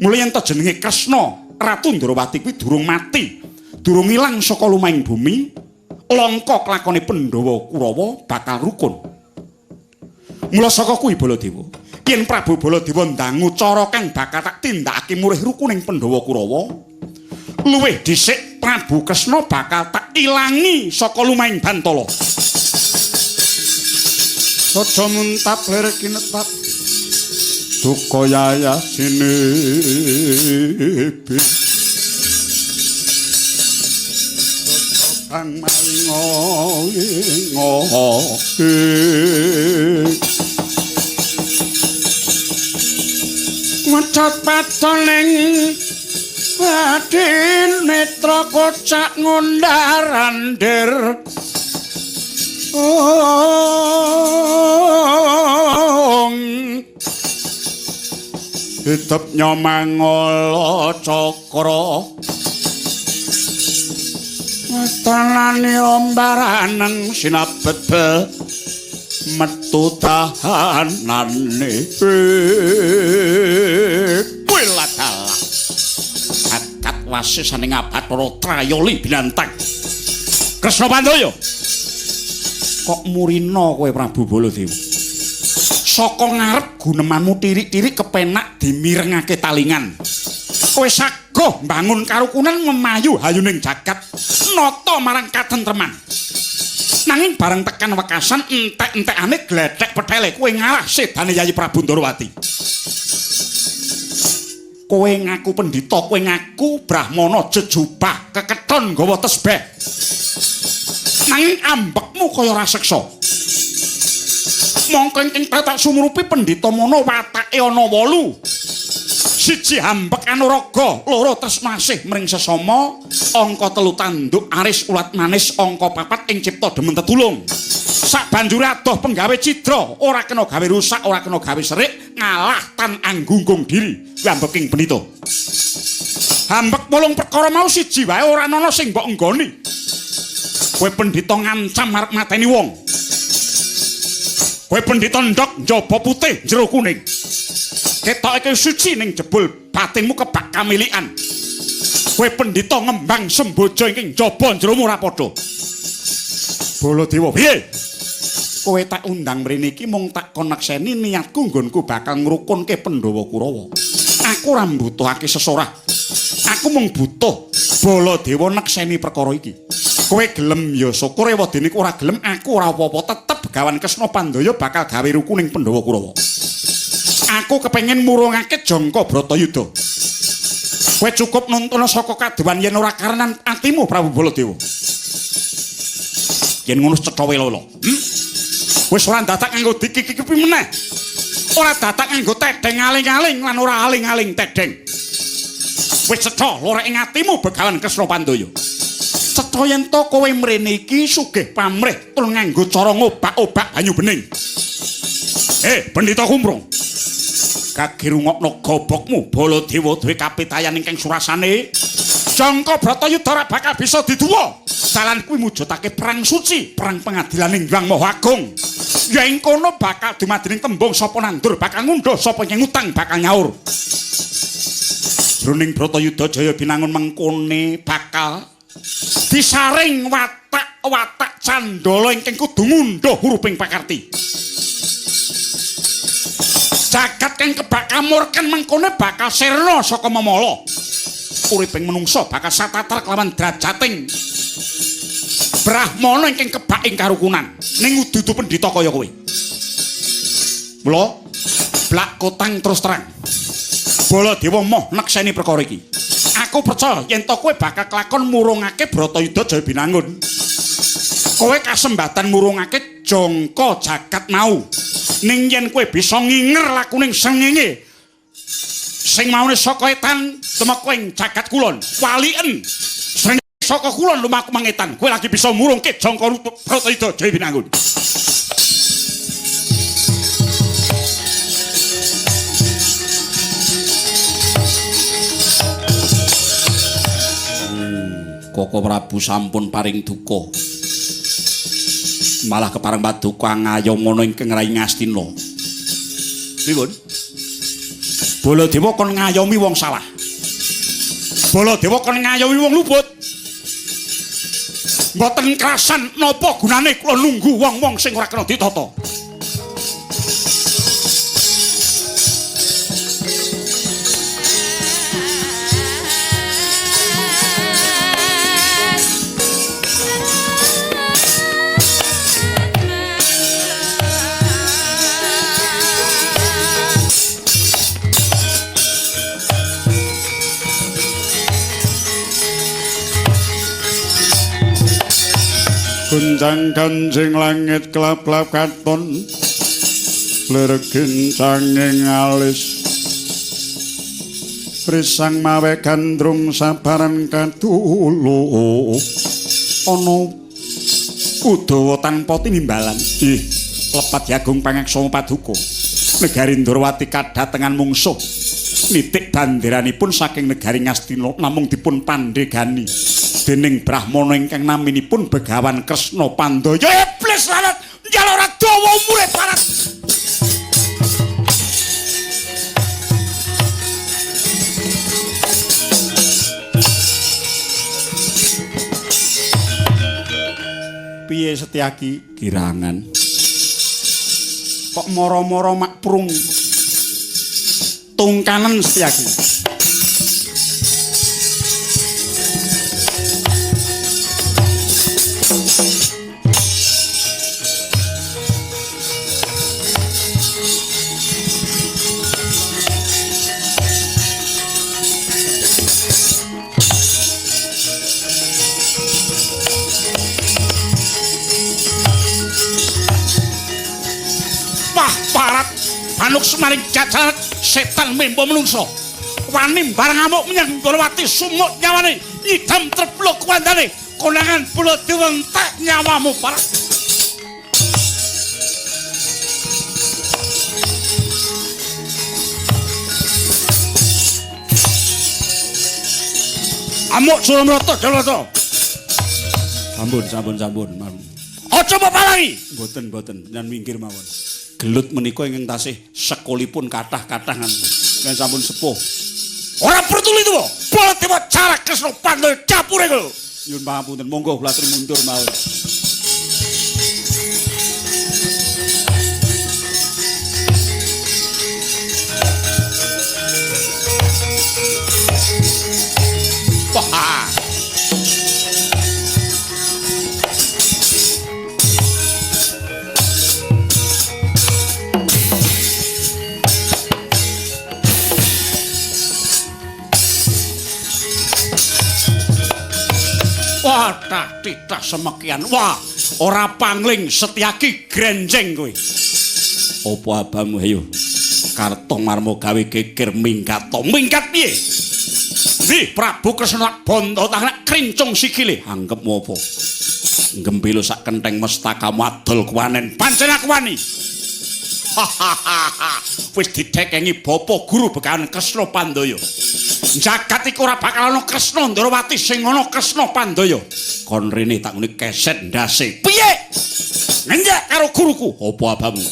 Mula yen to jenenge Kresna, Ratu Ndrawati kuwi durung mati, durung ilang saka lumahing bumi, langka klakone Pandhawa Kurawa bakal rukun. Mula saka kuwi Baladewa, yen Prabu Baladewa ndangu cara kang bakal tak tindakake murih rukuning Pandhawa Kurawa, luwih dhisik Prabu Kresna bakal tak ilangi saka lumahing Bantala. Saja muntap lir kinetap duka yayah sinibi. Kang malinga inga. Wecat patoning badhe netra kocak ngundar-andir. Ong Hitep nyomangala cakra Tanane ombaranen sinabet metu tahanane. Kuwi ladalah jagat wasisaning Bathara Trayoli binantang. Kresna Pandaya, kok murina kowe Prabu Baladewa? Saka ngarep gunemanmu tirik-tirik kepenak dimirengake talingan. Kowe sagoh mbangun karukunan memayu hayuning jagat nata marang katentreman. Nanging bareng tekan wekasan entek-entekane glethek pethele kowe ngalah sedane Yayi Prabu Ndrawati. Kowe ngaku pendhita, kowe ngaku brahmana jejubah kekethon nggawa tesbeh. Nanging ambekmu kaya raseksa. Mongko ingkang tak sumurupi pendhita mono watake ana 8. Siji ambek anuraga, loro tresna asih mring sesama, angka 3 tanduk aris ulat manis, angka 4 ing cipta demen tetulung. Sabanjure adoh penggawe cidra, ora kena gawe rusak, ora kena gawe serik, ngalah tan anggunggung diri. Kuwi ambeking pendhita. Ambek 8 perkara mau siji wae ora ana sing mbok enggoni. Kowe pendhita ngancam arep mateni wong. Kowe pendhita ndhok njaba putih jero kuning. Ketoke suci ning jebul batinmu kebak kamilikan. Kowe pendhita ngembang semboja ingkang njaba jeromu ora padha. Baladewa, piye? Kowe tak undang mrene iki mung tak kon nekseni niatku nggonku bakal ngrukunke Pandhawa Kurawa. Aku ora mbutuhake sesorah. Aku mung butuh Baladewa nekseni perkara iki. Kowe gelem ya syukur, ewadene ora gelem aku ora apa-apa, tetep Begawan Kresna Pandaya bakal gawe rukuning Pandhawa Kurawa. Aku kepengin murungake Jangka Bratayuda. Kowe cukup nuntuna saka kadewan yen ora karenan atimu Prabu Baladewa. Yen ngono cetha welala. Wis ora dadak nganggo dikiki-kipi meneh. Ora dadak nganggo tedheng aling-aling lan ora aling-aling tedheng. Wis cetha lorek ing atimu Begawan Kresna Pandaya. Cetha yen to kowe mrene iki sugih pamrih tur nganggo cara ngobak-obak banyu bening. Pendhita Kumprung. Kage rungokno gobokmu Baladewa duwe kapitayan ingkang surasane. Jangka Bratayuda ora bakal bisa diduwa. Dalan kuwi mujudake perang suci, perang pengadilaning Hyang Maha Agung. Ya ing kono bakal dumadining tembung sapa nandur bakal ngundhuh, sapa ngutang bakal nyaur. Jroning Bratayuda Jaya Binangun mengkone bakal disaring watak-watak candala ingkang kudu ngundhuh hurufing pakarti. Jagat kang kebak kamurken mengkone bakal sirna saka memala. Uriping menungsa bakal satatar kelawan drajating brahmana ingkang kebak ing karukunan. Ning dudu pendhita kaya kowe. Mula blak kotang terus terang. Baladewa moh nekseni perkara iki. Aku percaya yen to kowe bakal kelakon murungake Bratayuda Jaya Binangun. Kowe kasembatan murungake jangka jagat mau. Ning yen kowe bisa nginger lakuning srengenge sing maune saka etan tumeka ing jagat kulon, waliken srengenge saka kulon lumaku mangetan, kowe lagi bisa murungke jangka Bratayuda Jaya Binangun. Koko Prabu sampun paring duka. Malah kepareng paduka ngayomana ingkang rai Ngastina. Pripun? Baladewa kon ngayomi wong salah. Baladewa kon ngayomi wong luput. Mboten krasan napa gunane kula nunggu wong-wong sing ora kena ditata. Gunjang ganjing langit kelap-kelap katon lir gincanging alis risang mawe gandrung sabaran kadulu ana Udawa tanpa tinimbalan. Ih, lepat Yagung pangaksa paduka. Negari Ndorowati kadatengan mungsuh. Nitik banderanipun saking negari Ngastina namung dipun pandhegani dening brahmana ingkang naminipun Begawan Kresna Pandaya. Iblis lalat njaluk ora dawa umure parat. Piye Setyaki kirangan? Kok moro-moro makprung tungkanen Setyaki? Manuk semaring jajaran setan membo menungso wani barang amuk menyang Ndorowati sumuk nyawane nyidam trepluk wandane konangan Baladewa entek nyawamu parat. Amuk Suramrata Dewata. Sampun sampun sampun. Aja mbok palangi. Mboten mboten nyan minggir mawon. Gelut menika ingkang tasih sekolipun kathah-kathah ngan sampun sepuh. Ora pertuli tuwa. Baladewa cara Kresna Pandaya capure kula. Nyuwun pangapunten, monggo kula aturi mundur mawon. Wah. Wah, titah semekian. Wah, ora pangling Setyaki grenjeng kowe. Apa abamu ayo? Kartomarma gawe geger minggat to. Minggat piye? Ndi Prabu Kresna bondo tangan krincung sikile. Anggepmu apa? Gembilo sak kentheng mestakamu adol kuwanen. Pancen aku wani. Wis didekengi bapa guru Begawan Kresna Pandaya. Jagat iku ora bakal ana Kresna Ndorowati sing ana Kresna Pandaya. Kon rene tak ngene keset ndase. Piye? Ngenjek karo guruku. Apa abamu?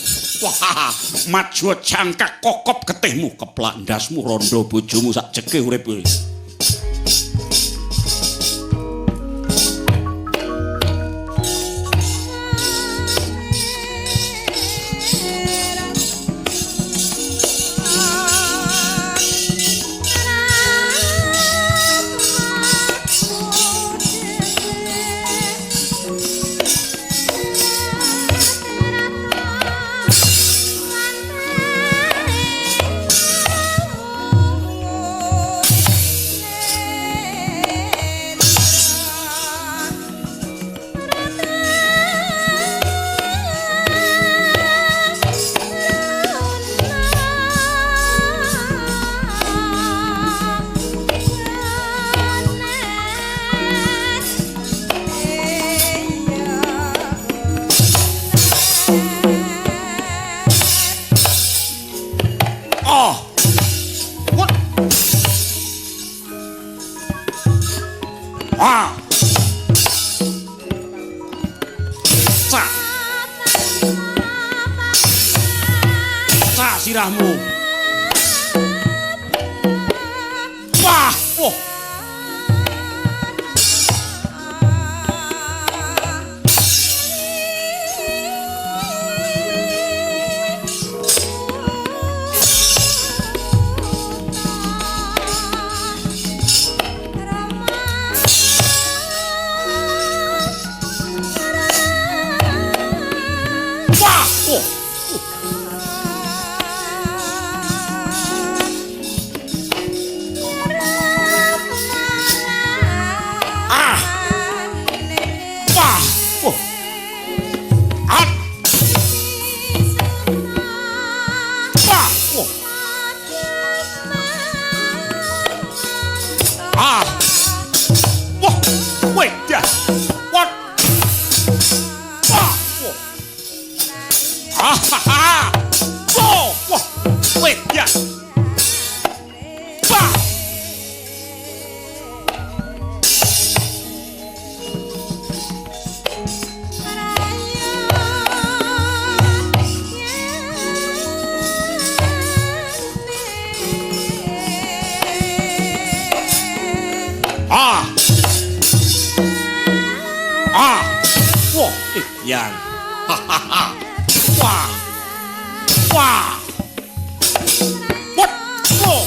Wah, maju jangkak kokop getihmu, keplak ndasmu rondo bojomu sak jeke urip kowe. Cak. Cak sirahmu. Wah. Ah. Wah. Wedah. Wah. Wah. Ah ha ha. Wah. Wah. Wedah. Wah. Ah. Ah. Wah, yang. Ha ha ha. Wah. Wah. What? Oh.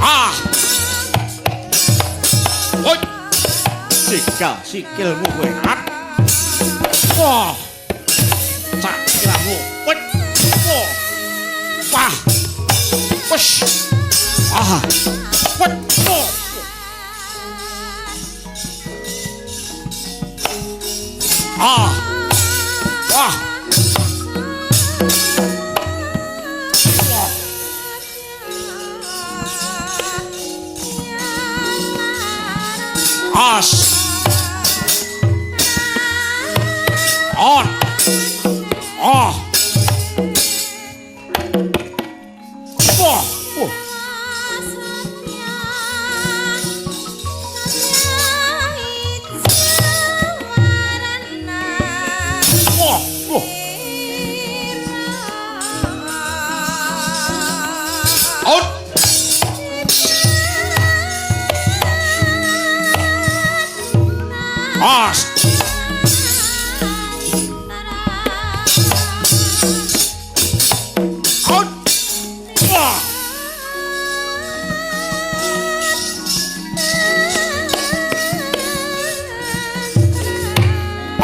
Ah. Oi. Sikal sikilmu kowe. Wah. Cakiramu. Wah. Wah. Wah. Wush. Ah. What? Oh. Ah. Wah. Wah. As. On. Ah. Wah. Wah. Wah. Wah. Out. As. Out. Wah.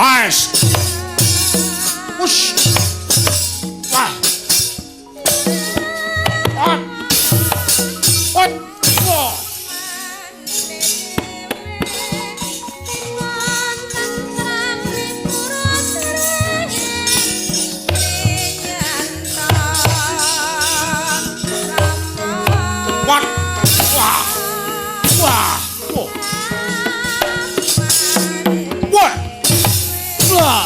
As. Wush. Wah. Wah. Wah. Wah. Wah. Wah. Wah. Wah. Wah. Wah.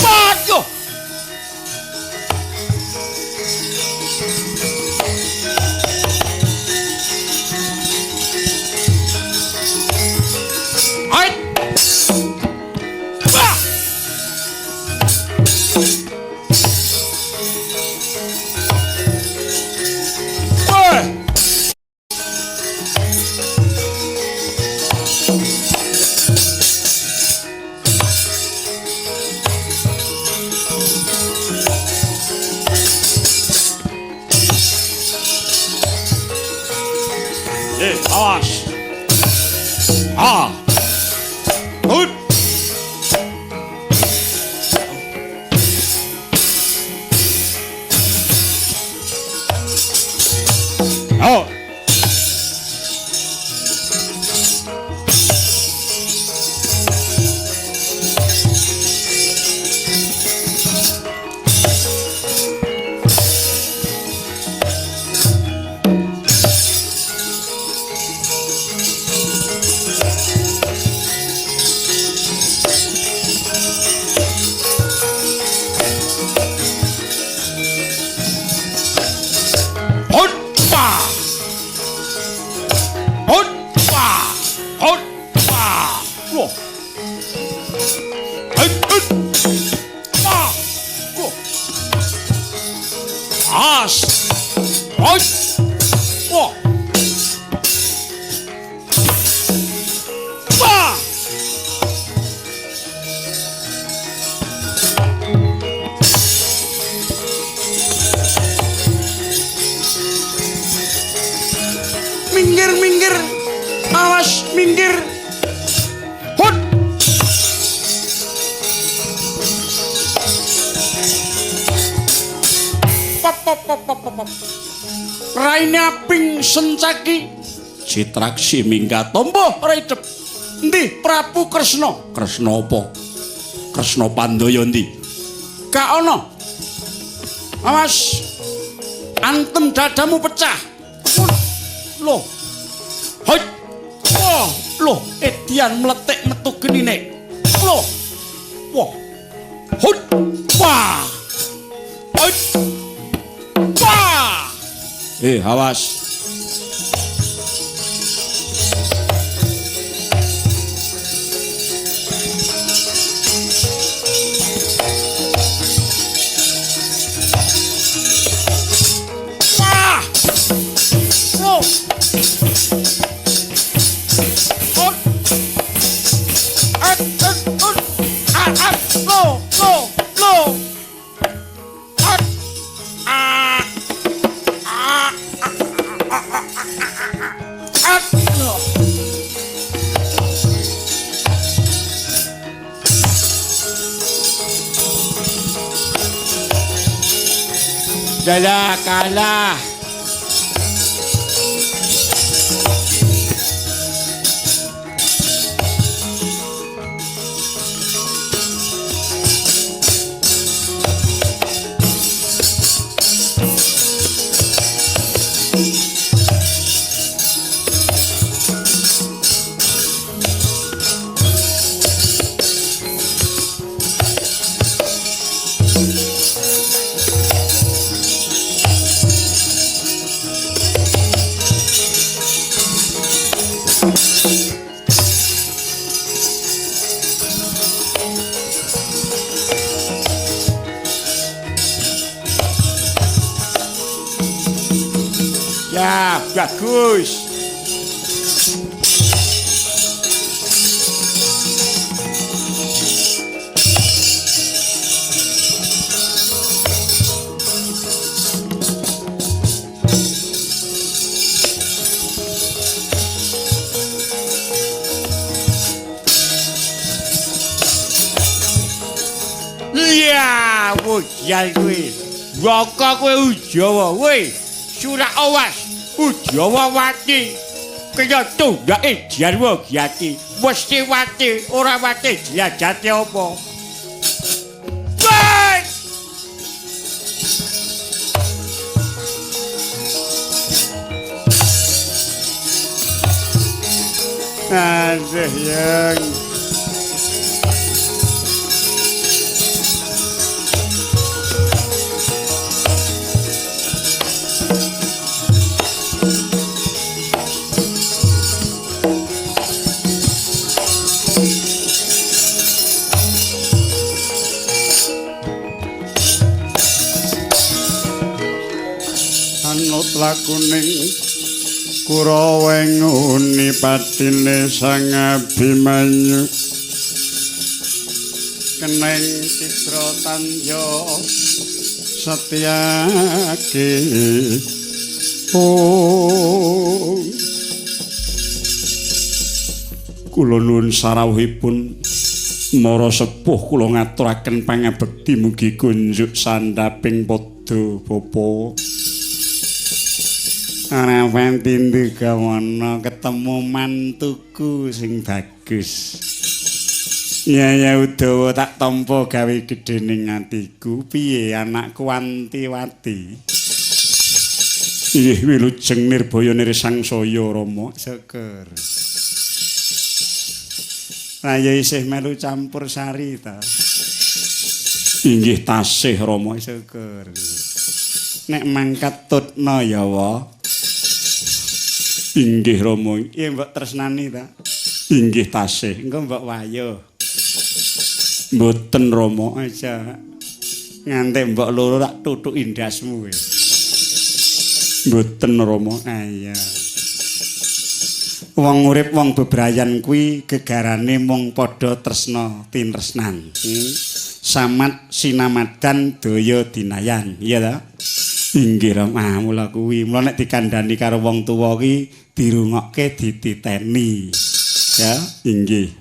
Waduh. Hai. Wah. Wah. Awas. Ah. Hut. Oh. Minggir, minggir. Awas, minggir. Hut. Pop, pop, pop, pop, pop. Raine aping sencaki. Citraksi minggat. Mbuh ora idep. Endi Prabu Kresna? Kresna apa? Kresna Pandaya endi? Gak ana. Awas. Antem dadamu pecah. Loh. Hoi. Wah, loh, edian mletik metu genine. Loh. Wah. Hut. Wah. Hut. Wah. Awas. Dalah kalah. Ya, bagus. Iya, wujal kuwi. Raka kowe Ujawa, woi. Surak awas. Ujawa wati. Kaya tunggake Jarwa Gyati. Mesti wati, ora wati jlajate apa. Woi! Aduh, yang lakuning Kurawa nguni patine Sang Abimanyu keneng citra tandya setyake. Oh, kula nuwun sarawuhipun mara sepuh, kula ngaturaken pangabekti mugi kunjuk sandhaping padha bapa. Ora tindu gawana ketemu mantuku sing bagus. Ya Udawa tak tampa gawe gedhe ning atiku. Piye anakku Wantiwati? Inggih wilujeng nirbaya nirsangsaya Rama. Syukur. Lah ya isih melu campur sari ta? Inggih tasih Rama. Syukur. Nek mangkat tutna ya wa. Inggih Rama. Iya mbok tresnani ta? Inggih tasih. Engko mbok wayuh. Mboten Rama. Aja nganti mbok loro tak tutuki ndasmu kowe. Mboten Rama. Ah iya. Wong urip wong bebrayan kuwi gegarane mung padha tresna tinresnan. Samat sinamadan daya dinayan. Iya ta? Inggih Rama, mula kuwi. Mula nek dikandhani karo wong tuwa ki dirungokke dititeni. Ya, inggih.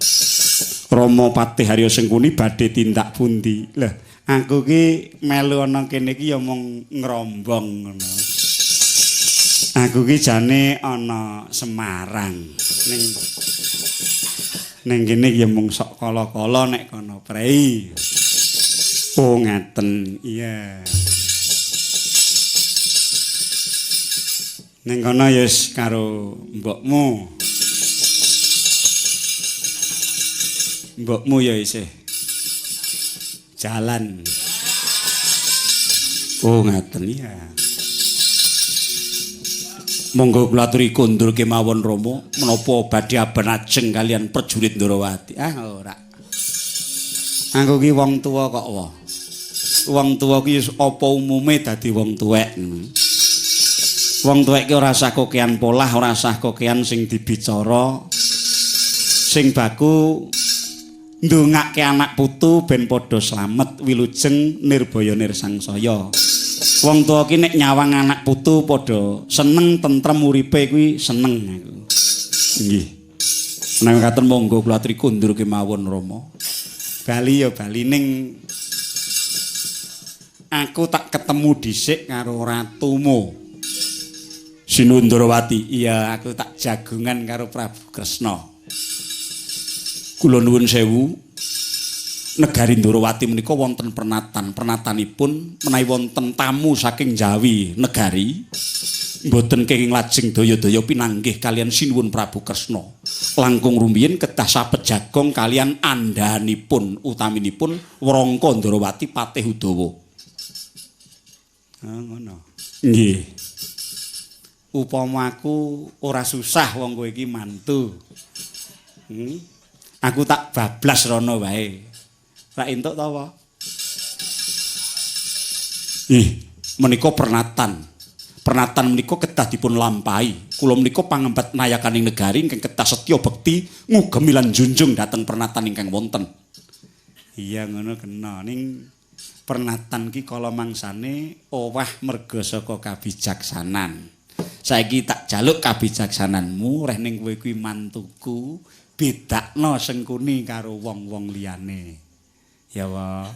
Rama Patih Harya Sengkuni badhe tindak pundi? Lah, aku ki melu ana kene iki ya mung ngrombong ngono. Aku ki jane ana Semarang. Ning ning kene ya mung sok kala-kala nek kono prei. Oh ngaten, iya. Ning kono ya wis karo mbokmu. Mbokmu ya isih jalan. Oh ngaten, iya. Monggo kula aturi kondur kemawon Rama, menapa badhe aben ajeng kalian prajurit Ndorowati? Ah ora. Aku ki wong tuwa kok wae. Wong tuwa ki apa umume dadi wong tuwek. Wong tuwek ki ora usah kokean polah, ora usah kokean sing dibicara. Sing baku ndongake anak putu ben padha slamet wilujeng nirbaya nirsangsaya. Wong tuwa ki nek nyawang anak putu padha seneng tentrem uripe kuwi seneng aku. Nggih. Menawi katen monggo kula aturi kondur kemawon Rama. Bali ya bali ning aku tak ketemu dhisik karo ratumu. Sinuwun Ndorowati. Iya, aku tak jagongan karo Prabu Kresna. Kula nuwun sewu. Negari Ndorowati menika wonten pernatan. Pernatanipun menawi wonten tamu saking Jawi negari mboten kenging lajeng daya-daya pinanggih kalian Sinuwun Prabu Kresna. Langkung rumiyin kedah sapet jagong kalian andhanipun utaminipun Wrangka Ndorowati Patih Udawa. Ah ngono. Nggih. Upama aku ora susah wong kowe iki mantu. Aku tak bablas rono wae. Ra entuk ta apa? Ih, menika pernatan. Pernatan menika kedah dipun lampahi. Kula menika pangembat nayakaning negari ingkang kedah setya bekti ngugemi lan junjung dhateng pernatan ingkang wonten. Iya ngono kena ning pernatan ki kala mangsane owah merga saka kabijaksanan. Saiki tak jaluk kabijaksananmu reh ning kowe kuwi mantuku, bedakno Sengkuni karo wong-wong liyane. Ya wa.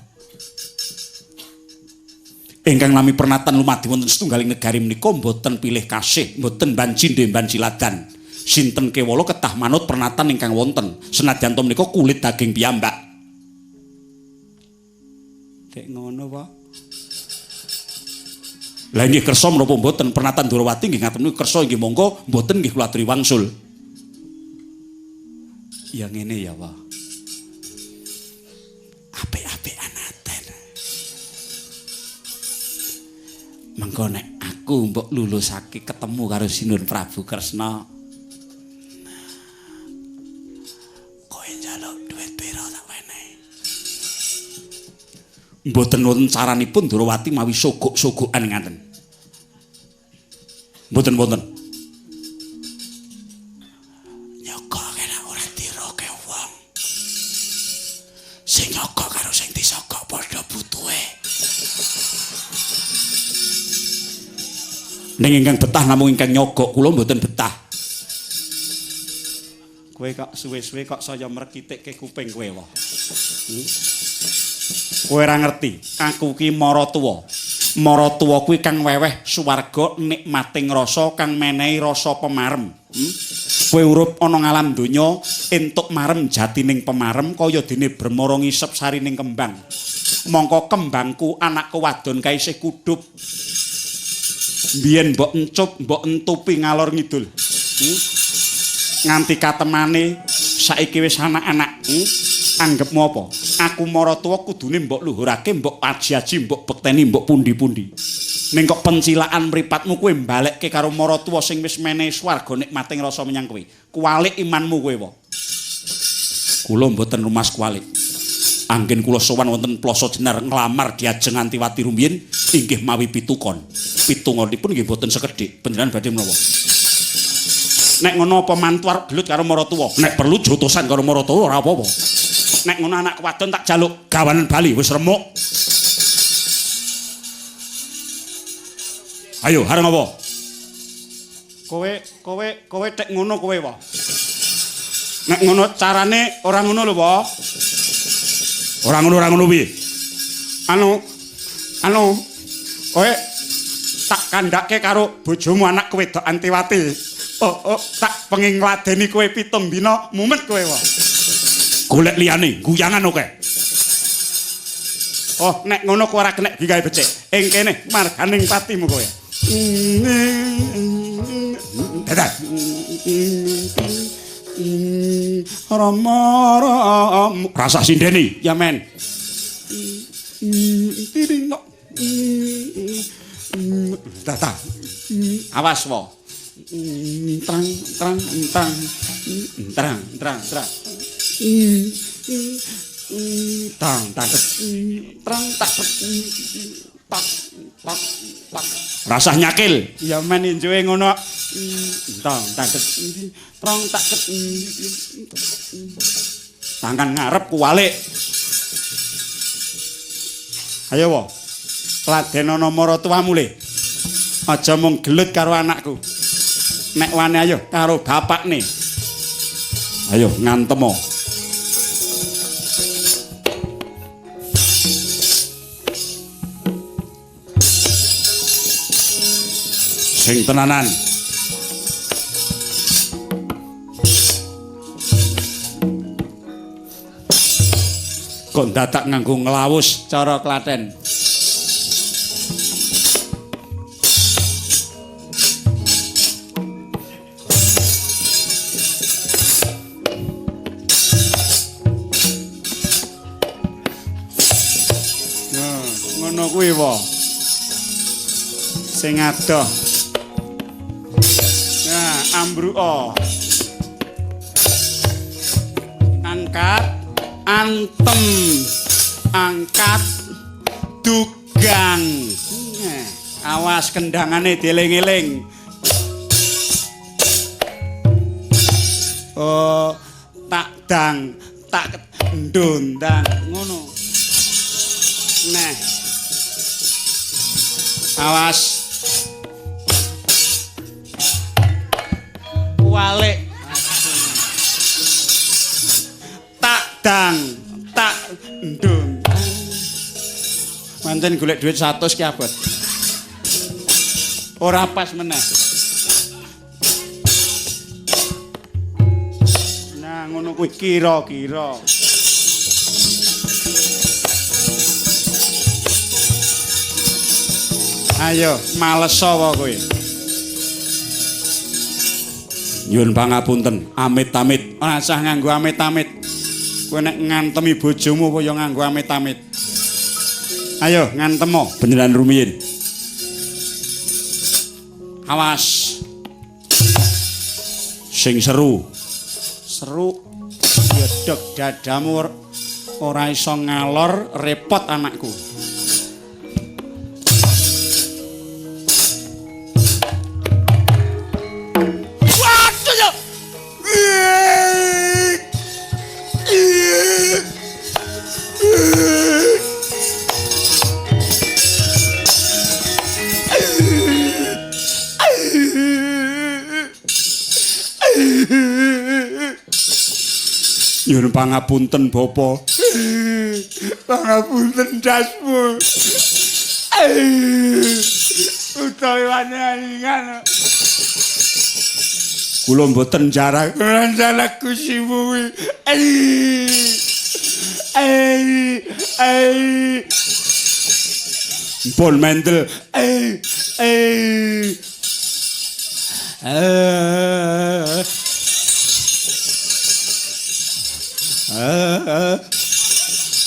Ingkang nami pernatan lumadi wonten setunggaling negari menika mboten pilih kasih, mboten bancinde banciladan. Sinten kewala ketah manut pernatan ingkang wonten, senadyan to menika kulit daging piyambak. Dek ngono apa? Lah nggih kersa menapa mboten pernatan Ndorowati nggih ngaten niku kersa nggih monggo, mboten nggih kula aturi wangsul. Ya ngene ya, Pak. Apik-apikan aten. Mengko nek aku mbok lulusake ketemu karo Sinuwun Prabu Kresna. Kowe njaluk dhuwit pira tak wenehi? Mboten wonten caranipun Ndorowati mawi sogok-sogokan ngaten. Mboten wonten. Nyogok kena ora diroke wong. Sing nyogok karo sing disogok padha butuhe. Ning ingkang betah namung ingkang nyogok, kula mboten betah. Kowe kok suwe-suwe kok saya mrekitikke kuping kowe wae. Kowe ora ngerti, aku ki maratuwa. Maratuwa kuwi kang weweh swarga nikmating rasa kang menehi rasa pemarem. Kowe urip ana ngalam donya entuk marem jatining pemarem kaya dene bremara ngisep sarining kembang. Mongko kembangku anakku wadon kae isih kudup. Biyen mbok encup, mbok entupi ngalor ngidul. Nganti katemane saiki wis anak-anak. Anggepmu apa? Aku maratuwa kudune mbok luhurake, mbok aji-aji, mbok bekteni, mbok pundi-pundi. Ning kok pencilaan mripatmu kowe mbalekke karo maratuwa sing wis menehi swarga nikmating rasa menyang kowe. Kuwalik imanmu kowe wae. Kula mboten rumas kuwalik. Anggen kula sowan wonten Plaza Jenar nglamar diajeng Antiwati rumiyin inggih mawi pitukon. Pitunganipun nggih mboten sekedhik. Panjenengan badhe menapa? Nek ngono apa mantu arep gelut karo maratuwa? Nek perlu jotosan karo maratuwa ora apa-apa. Nek ngono anak wadon tak jaluk gawanen bali wis remuk. Ayo areng apa? Kowe tek ngono kowe wae. Nek ngono carane ora ngono lho, Pak. Ora ngono piye? Anu kowe Tak kandhake karo bojomu anak wedok Antiwati. Oh, tak penging ngladeni kowe 7 dina mumet kowe wae. Golek liyane, guyangan oke. Oh, nek ngono kowe ora kenek digawe becik. Ing kene marganing patimu kowe. Dadah. Rama Rama rasah sindeni ya men. Tiring kok. Dadah. Awas wo. Trang trang trang trang trang trang. Tang tang trang tak tak tak tak. Rasah nyakil. Ya men injuwe ngono. Tang tang trong tak tangan ngarep kuwalik. Ayo wo. Ladenono maratuwamu le. Aja mung gelut karo anakku. Nek wani ayo karo bapakne. Ayo ngantemo. Sing tenanan. Kok dadak nganggo nglawus cara Klaten. Nah, ngono kuwi wae. Sing adoh. Nah, ambruka. Angkat antem, angkat dugang. Awas kendangane dieling-eling. Oh, tak dang, tak ndondang ngono. Nah. Awas. Walik. Tak dang, tak ndung. Pancen golek duit 100 ki abot. Ora pas meneh. Nah, ngono kuwi kira-kira. Ayo, males apa kowe? Nyuwun pangapunten, amit-amit. Ora usah nganggo amit-amit. Kowe nek ngantemi bojomu apa ya nganggo amit-amit. Ayo ngantemo beneran rumiyin. Awas. Sing seru. Seru yodok dadamu ora iso ngalor, repot anakku. Nyuwun pangapunten Bapak. Pangapunten dasmu. Utawi wani-aningan. Kula mboten jarak jarak kusimu kuwi. Mpun mendel.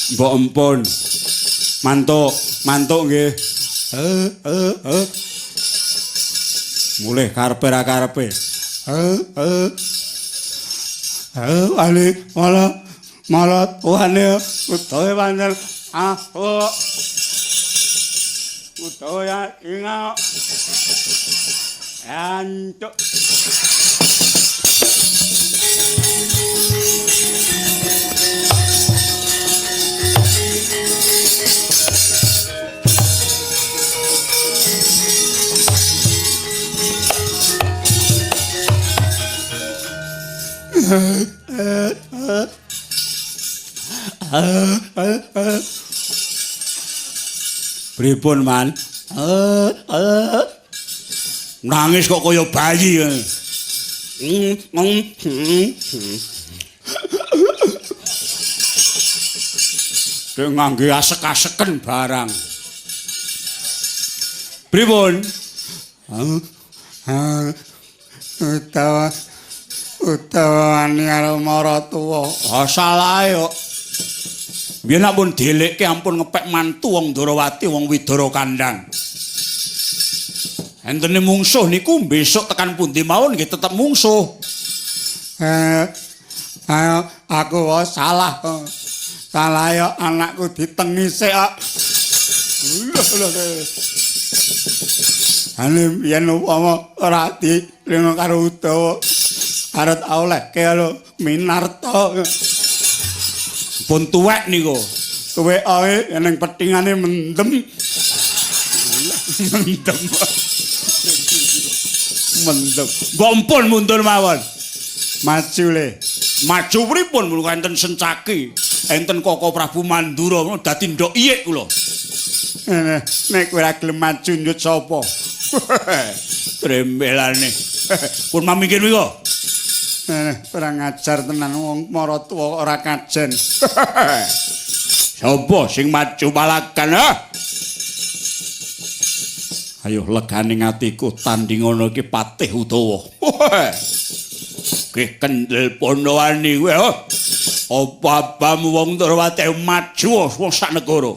Mbok empun. Mantuk, mantuk nggih. Mulih karepe ra karepe. Ali malah malah tuane utawa pancen ah utawa ya inga antuk. Pripun, Man? Nangis kok kaya bayi. Dek ngangge asek-aseken barang. Pripun? Utawa utawane karo maratuwa. Ah salah yo. Biyen ampun delekke ampun ngepek mantu wong Ndorowati wong Widara kandhang. Entene mungsuh niku besok tekan pundi mawon nggih tetep mungsuh. Ayo aku wae salah. Salah yo anakku ditengi sik kok. Lho lho. Ane yen upama ora dilingo karo Udawa arep olehke lho Minarta. Pun tuwek niku. Tuwek ae ning petingane mendem. Mendem. Mendem. Mbok empun mundur mawon. Maju le. Maju pripun kula enten Sencaki, enten Koko Prabu Mandura dadi ndok iyik kula. Nek kowe ora gelem maju njut sapa? Trembelane. Pun mamikir miko. Ora ngajar tenan wong maratuwa ora kajen. Sapa sing maju palagan ha? Ayo legane atiku tanding ngono iki Patih Udawa. Ki kendel Pandhawani kowe ha. Apa abamu wong Ndorowati maju wong sak negara.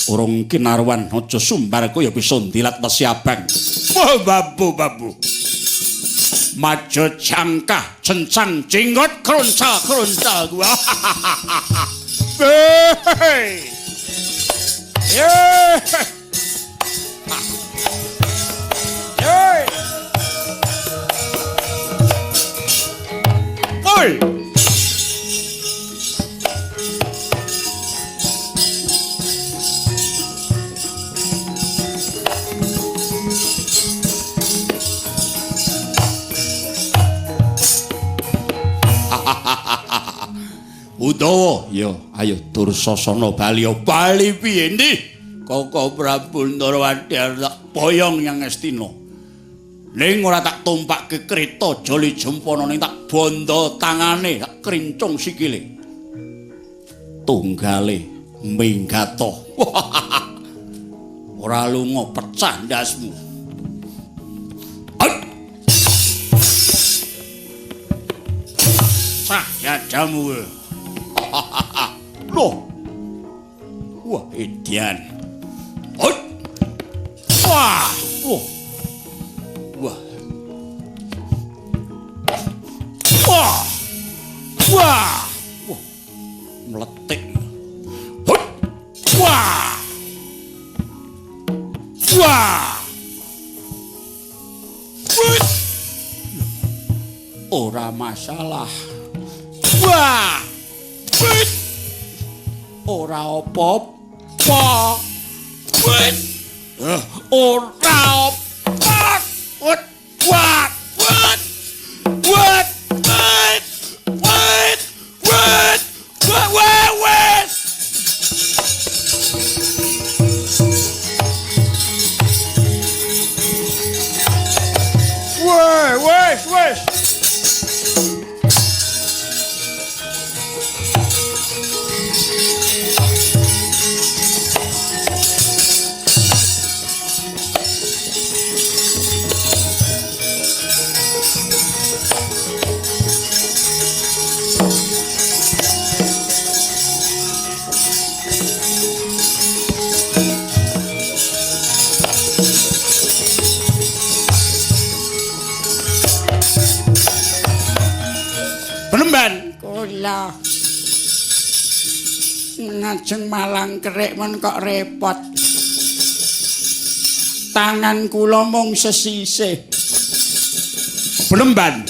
Urung kinarwan aja sumbar kaya bisa ndilat wesi abang. Wah babu babu. Maju jangkah cencang jenggot kroncal kroncal gua. Hei. Hei. Oi. Udawa, ya ayo Dursasana bali bali piye ndi? Koko Prabu Ndorowati tak boyong nyang Astina. Ning ora tak tumpakke kreta joli jempana ning tak bondo tangane, tak krincung sikile. Tunggale minggato. Ora lunga pecah ndasmu. Pecah dadamu. Loh. Wah, edian. Wah. Wah. Wah. Wah. Wah. Wah. Meletik. Wah. Wah. Ora masalah. Wah. Ora apa-apa. Ora apa. Wat wat wat wat wat wat wat wat wat. Wes wes. Kula ngajeng malang kerik men kok repot. Tangan kula mung sesisih. Blemban.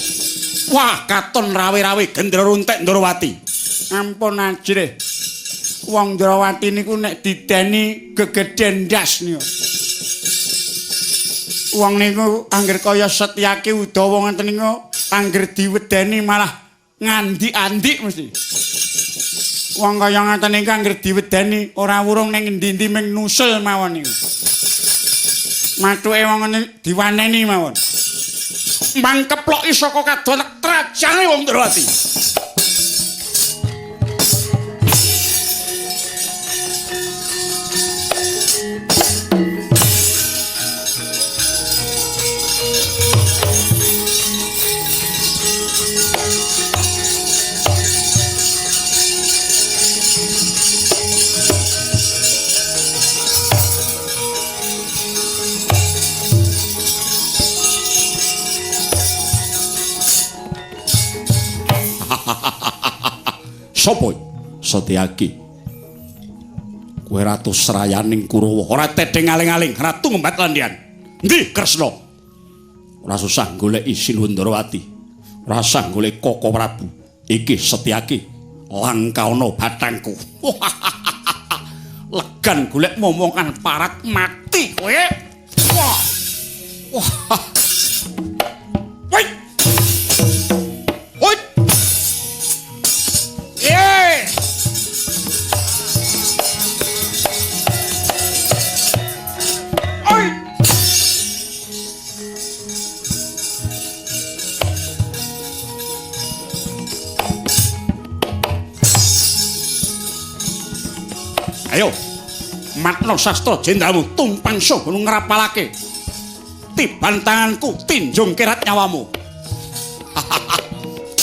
Wah, katon rawe-rawe gendera runtek Ndorowati. Ampun ajrih. Wong Ndorowati niku nek dideni gegedhen ndas niku. Wong niku angger kaya Setyaki Udawa ngoten niku angger diwedeni malah ngandi-andi mesti. Wong kaya ngoten niku angger diwedeni ora wurung ning endi-endi ming nusul mawon niku. Mathuke wong ngene diwaneni mawon. Mangkeploki saka kadon trajane wong Ndrawati. Sopo? Setyaki. Kowe ratu srayaning Kurawa, ora tedheng aling-aling, ratu ngembat landian. Endi Kresna? Ora susah goleki Sinuwun Ndrawati. Ora usah golek Koko Prabu. Iki Setyaki, langka ana bathangku. Legan golek momongan parat mati kowe. Wah. Wah. Woi. Woi. Oi. Ayo, matno sastra jendramu tumpang gunung ngrapalake. Tiban tanganku tinjung kerat nyawamu.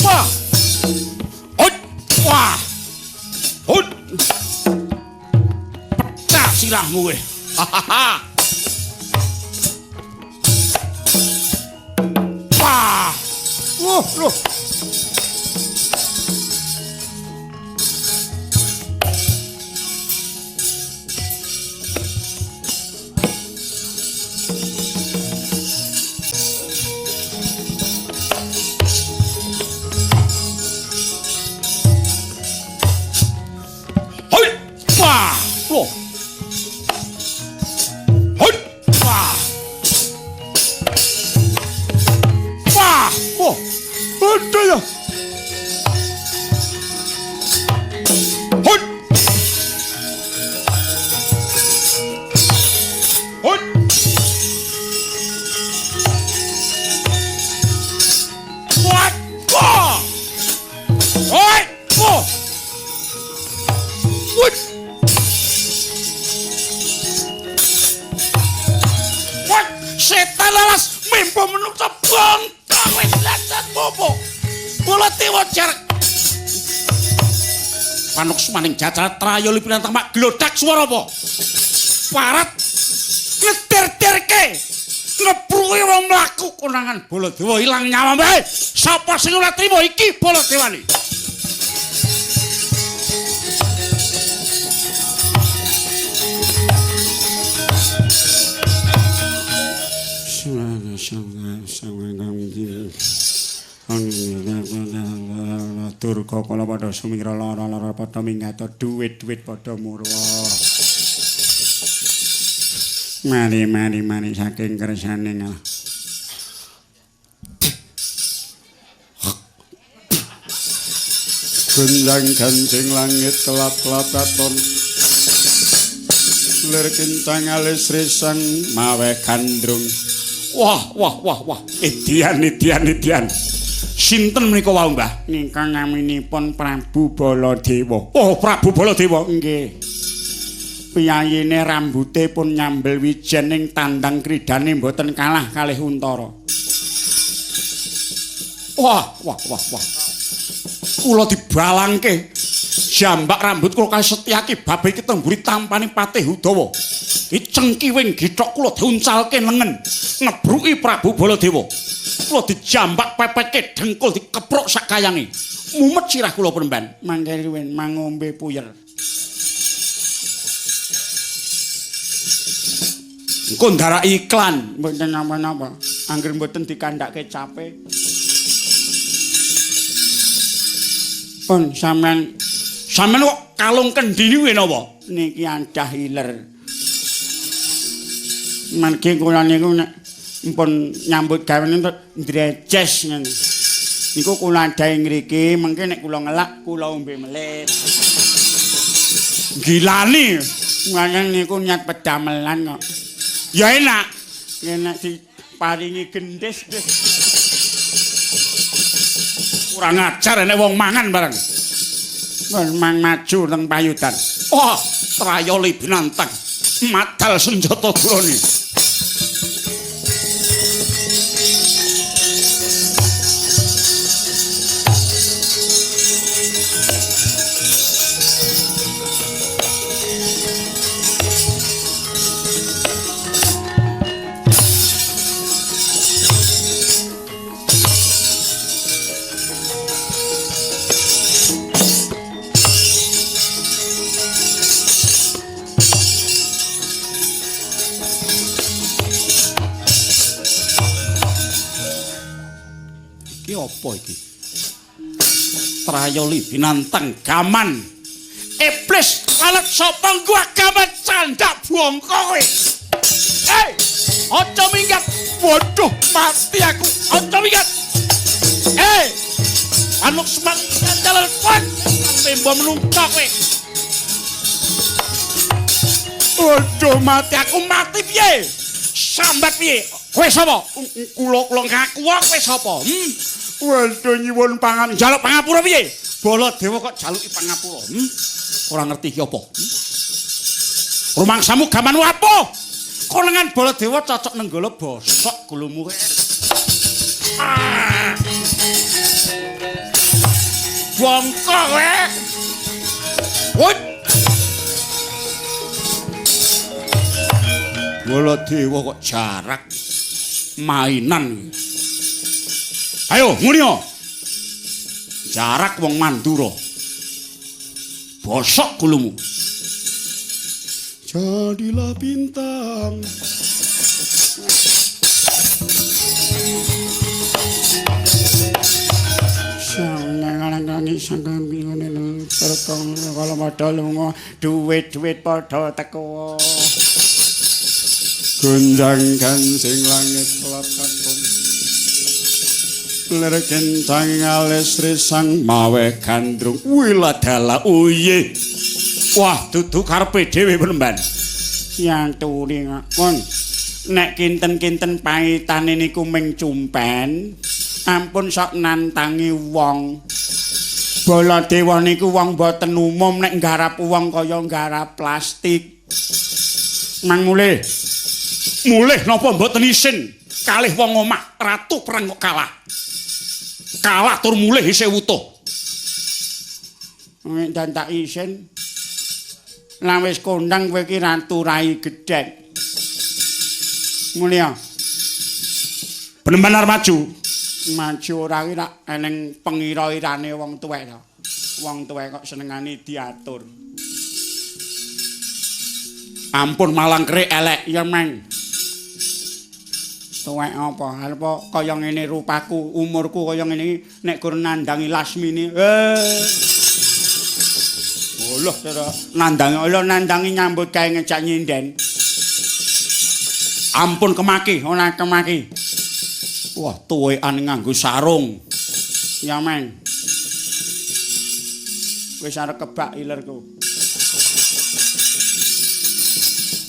Wah. Oi. Wah. Hut. Pecah sirahmu kowe. Wah. Wah, loh. Maning jajar trayo lipinan temak glodak swara apa? Parat ngetir-tirke ngebruki wong mlaku konangan Baladewa ilang nyawa bae. Sapa sing ora trima iki Baladewani? Durga kala padha sumira lara-lara padha minggat duit-duit padha murwa. Mari mari mari saking kersane ngalah. Gonjang ganjing langit kelap-kelap katon. Lir kencang alis risang maweh gandrung. Wah wah wah wah, edian edian edian. Sinten menika wau, Mbah? Nika naminipun Prabu Baladewa. Oh, Prabu Baladewa. Nggih. Piyayine rambute pun nyambel wijen ning tandang kridane mboten kalah kalih Untara. Wah, wah, wah, wah. Kula dibalangke. Jambak rambut kula kalih Setyaki babe iki tengguri tampane Patih Udawa. Iki cengkiwing githok kula diuncalke nengen ngebruki Prabu Baladewa. Kula dijambak pepetke dengkul dikepruk sak kayange. Mumet sirah kula premban. Mangke ruwin mangombe puyer. Engko ndaraki iklan mboten napa-napa. Angger mboten dikandhake cape. Pun sampean sampean kok kalung kendhi niku napa? Niki adah iler. Margi kula niku nek pun nyambut gawe niku ndrejes ngene. Niku kula adahi ngriki, mengke nek kula ngelak kula ombe melih. Gilani Ngene niku nyat pedamelan kok. Ya enak. Nek diparingi gendhis. Kurang ajar nek wong mangan bareng. Mang maju teng payudan. Wah, Trayoli binantang. Madal senjata gurane. Apa iki? Trayoli binantang gaman. Iblis lalet sapa gua gaman candak bongko kowe. Hei, aja minggat. Waduh, mati aku. Aja minggat. Hei. Manuk semang candalan kuat. Tembok menungso kowe. Waduh, mati aku mati piye? Sambat piye? Kowe sapa? Kula ngaku kowe sapa? Waduh nyuwun pangan njaluk pangapura piye? Baladewa kok jaluki pangapura. Ora ngerti iki apa? Rumangsamu gamanmu apa? Kolengan Baladewa cocok nenggala bosok gulumu. Ah. Bongko kowe. Wut. Baladewa kok jarak mainan. Ayo ngene. Jarak wong Mandura. Bosok gulumu. Jadilah bintang. Duit-duit padha teko. Gonjang gansing langit kelap-kelap. Lir kencang alis risang mawe gandrung wiladala uye. Wah, dudu karepe dhewe penemban. Yang turi ngakon. Nek kinten-kinten paitane niku ming cumpen, ampun sok nantangi wong. Baladewa niku wong boten umum nek nggarap wong kaya nggarap plastik. Mang mulih. Mulih napa mboten isin kalih wong omah ratu perang kok kalah. Kalah tur mulih isih wutuh. Nek tak isin. Lah wis kondang kowe iki ratu rai gedhek. Mulya. Bener-bener maju. Maju ora iki rak eneng pengira-irane wong tuwek to. Wong tuwek kok senengane diatur. Ampun malang kerik elek ya, Mang. Tuwek apa? Arep kaya ngene rupaku, umurku kaya ngene iki nek gur nandangi Lasmini. Loh, nandangi, lho nandangi nyambut gawe ngejak nyinden. Ampun kemaki, ora kemaki. Wah, tuwekan nganggo sarung. Ya, Mang. Wis arep kebak ilerku.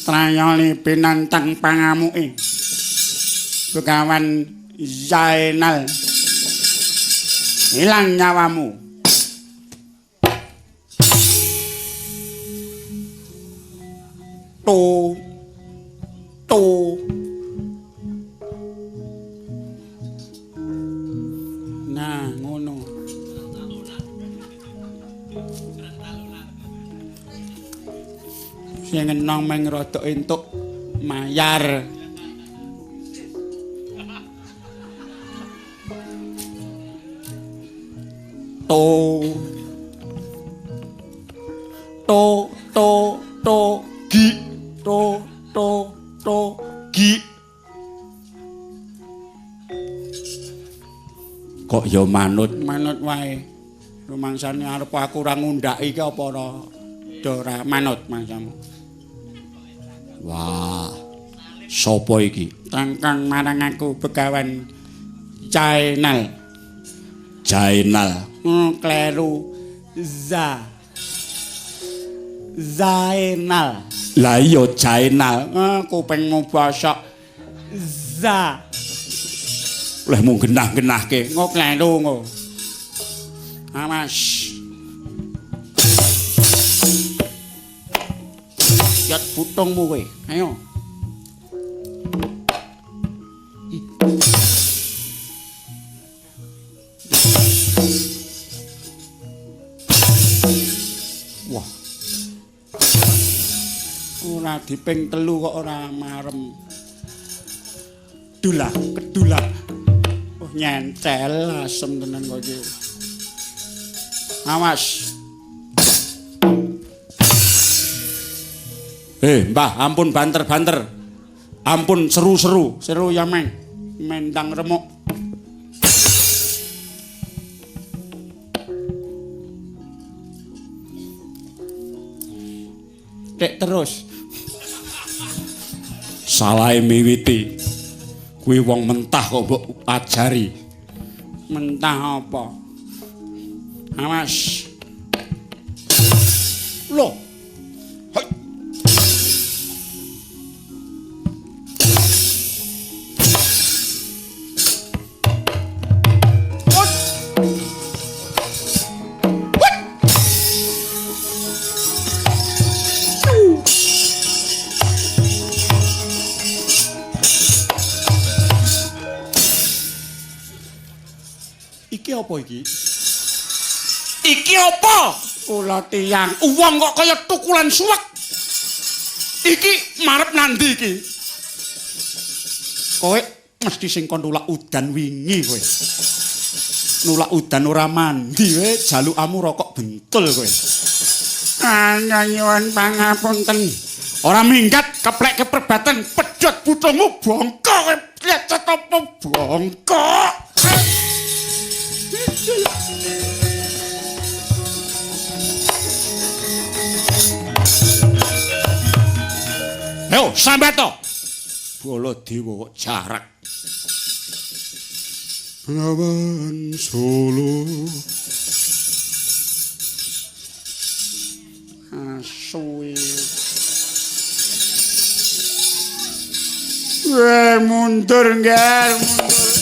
Trayone pinantang pangamuke. Begawan Zainal. Hilang nyawamu. To to. Nah, ngono. Sing enong meng rada entuk mayar. To to to to gi to to to gi. Kok ya manut manut wae. Rumangsane arep aku ora ngundhaki iki apa ora ora manut mangsamu. Wah, sapa iki? Tangkang marang aku Begawan Jainal. Jainal. Kleru. Zainal. Lah iya Jainal. Kupingmu bosok. Za. Leh mung genah-genahke. Ngok kleru engko. Awas. Yat putungmu kowe. Ayo. Wah. Ora diping telu kok ora marem. Dulah, kedulah. Oh nyentel asem tenan kok iki. Awas. Mbah, ampun banter-banter. Ampun seru-seru. Seru ya, Meng. Mendang remuk. Tek terus. Salahe miwiti. Kuwi wong mentah kok mbok ajari. Mentah apa? Awas. Loh. Hoi. Iki apa iki? Iki apa? Kula tiyang. Wong kok kaya tukulan suwek. Iki marep nandi iki? Kowe mesti sing kon nulak udan wingi kowe. Nulak udan ora mandi kowe, jalukamu rokok bentul kowe. Nyuwun pangapunten. Ora minggat keplek ke perbatan pedhot putungmu bongkok kowe. Lecet apa bongkok? Ayo sambat to. Baladewa kok jarak. Bengawan Solo. Asu. Weh mundur ngger, mundur.